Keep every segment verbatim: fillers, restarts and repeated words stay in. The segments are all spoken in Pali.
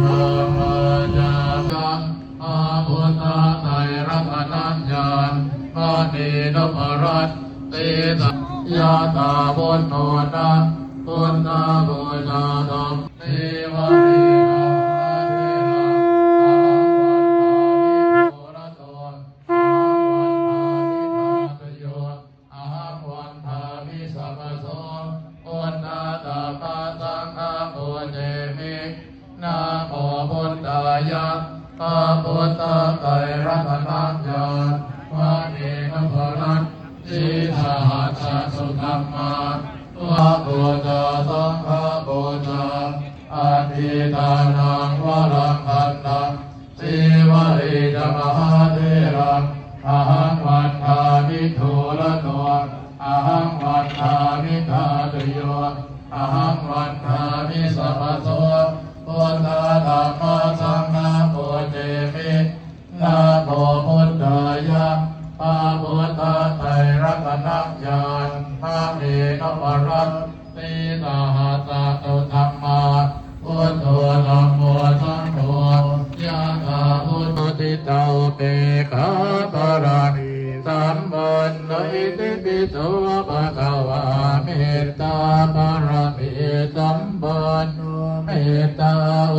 Dhammañca, พระพุทธไตรรัตนญาณ มณีนพรัตน์ สีสะ Yātrābhuto na, buddhapūjā dhamma, sīvalī dhammatheraṃ, ahaṃ vandāmi sūrato, ahaṃ vandāmi dhātuyo, ahaṃ vandāmi sabbaso, buddha dhamma saṅgha pūjemi. Namo buddhāya, พระพุทธไตรรัตนญาณ มณีนพรัตน์ สีสหัสสะสุธรรมา พระบูชา สังฆบูชา Aṭṭhidānaṃ varaṃ khantaṃ, sīvalī ca mahātheraṃ, ahaṃ vandāmi sūrato, ahaṃ vandāmi dhātuyo, ahaṃ vandāmi sabbaso, buddha dhamma saṅgha pūjemi. Namo buddhāya, พระพุทธไตรรัตนญาณ มณีนพรัตน์ สีสหัสสะสุธรรมา Buddho dhammo saṅgho, yathā buddho. Muditā upekkhā pāramī sampanno, itipi so bhagavā. Mettā pāramī sampanno, mettā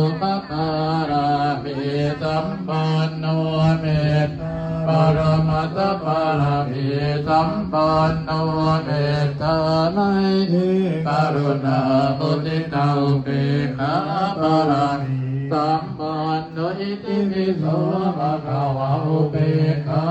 upapāramī sampanno, mettā paramatthapāramī sampanno, mettā maitrī karuṇā muditā upekkhā pāramī sampanno, itipi so bhagavā. Upekkhā